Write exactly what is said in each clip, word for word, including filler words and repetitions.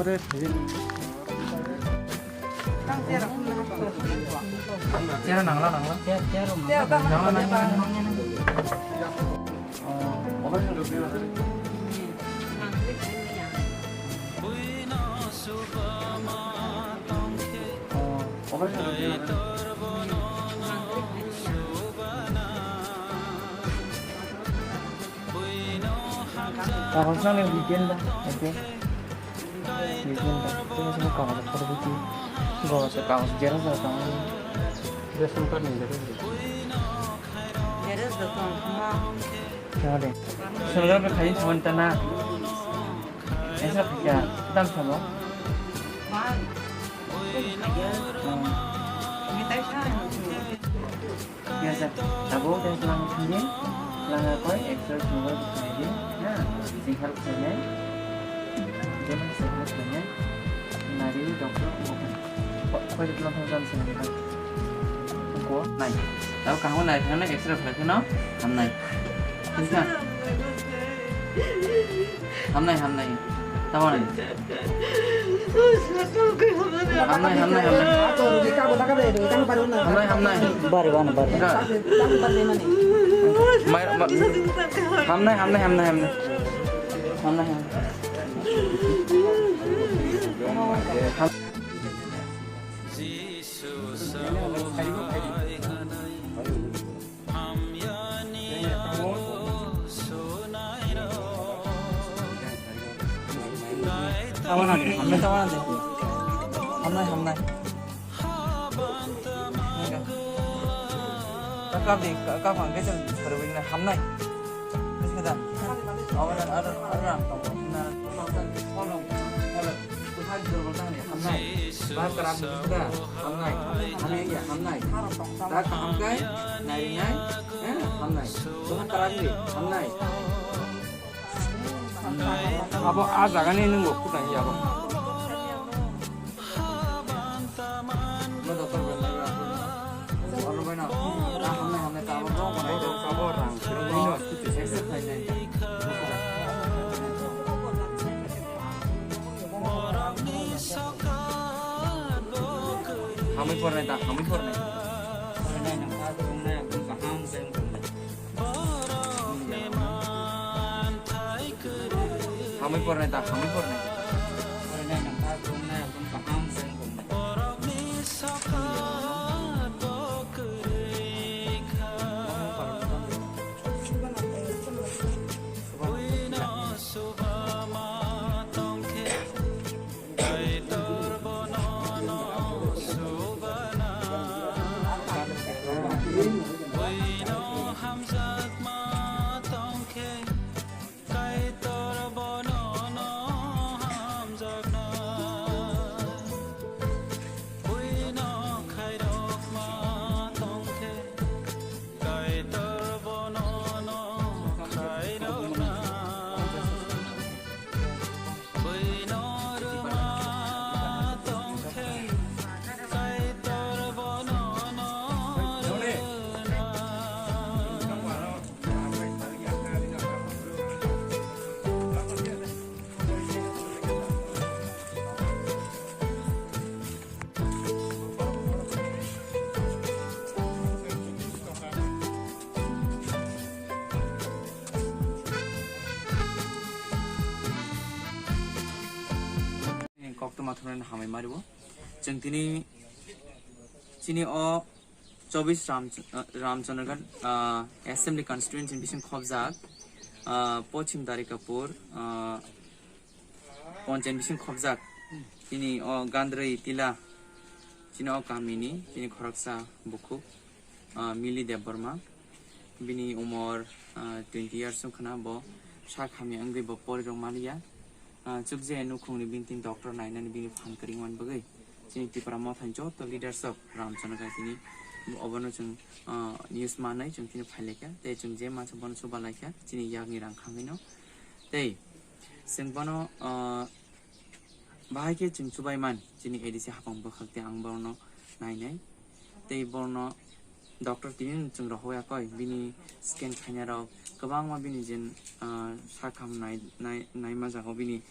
Chair nangla, nangla. Chair, chair rok nangla, nangla, nangla. Oh. Kagoz nang le weekend ba, okay. Weekend ba, tei sini kagoz photo buji. Kagoz, kagoz, xerox ba tong. Ration card ni xerox. Xerox da tong, ma. Tengok de. Sonography khain sawan tana. Esa khaikya, dam samo. Ma. Khaikya. Hmm. Mitai sa. Yasa, abo tei lang thangdi, lang koi exercise mobile khaidi, ha, sing haruk khainai, jeman sing haruk khainai, nari doctor ko koi lang thang jam sing haruk ko nai, tao kaham nai thang nai exercise khaidi no, ham nai, hamnai, hamnai, tamo nai. Hamnai, hamnai, hamnai. Hamnai, hamnai. Bari, bari, bari. Mai, ma-, hamnai, hamnai, hamnai, hamnai. Hamnai, hamnai. Ham- Tawana de, hamnai tawana de. Hamnai, hamnai. Kap di, kap ang kecil baru ini hamnai. Terus kita. Awan ada ada. Hamnai. Bahar kerang juga. Hamnai. Hamnai ya, hamnai. Dah kaham kai? Nai, nai. Eh, hamnai. Bahar kerang ni. Hamnai. Abo a jaga ni nunggu kutai ya abo. Hamwi pornai ta, hamwi pornai. Hamwi pornai ta, hamwi pornai. Koktwma thumnaino hambai mario. Chwng tini chini o chobis Ram, ah, Ramchandraghat, ah, Assembly Constituency bising khobjak, ah, Pochim Darikapur, ah, Ponchayat bising khobjak. Tini o Gandroi Tila, chini o kamini, tini khoroksa bukhuk, ah, Mili Debbarma. Bini umor, ah, twenty years wngkhana, bo sak hamya wngwi bo porirok maliya. Ah, chukje nukhungni bini tin doctor nainani bini phan kwrwngmani bagwi chini Tipra Mothani joto leaders of Ramchandraghat tini obono chwng, ah, news manwi chwng tini phailaikha, tei chwng je mansa bono chuba laikha chini yakni rang khangwino. Tei chwng bono, ah, bahai khe chwng chubai man chini A D C hapang bwkhak tei ang bono nainai. Tei borno doctor tini chwng rohor ya koi, bini scan khaina rok kwbangma bini jen, ah, sak ham nai, nai, naima jago bini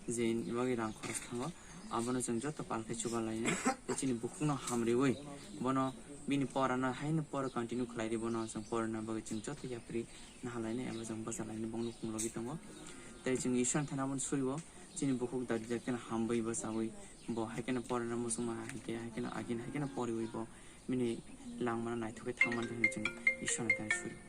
Je bagwi rang khoros thango, abono chwng joto pal khe chuba lainai. Tei chini bukhukno hamriwi bono bini porano haino pora continue khlai di, bono chwng porana bagwi chwng joto yapri naha lainai eba chwng bwsa lainai, bongno khum logi tongo. Tei chwng Ishwar thani abono suribo chini bukhuk dakti dakti no hambai bwchawi bo hai kheno porana muchungma hai khe, hai kheno agini hai kheno poriwi bo bini langmano naithokgwi thangmani hinwi chwng Ishwar thani suri.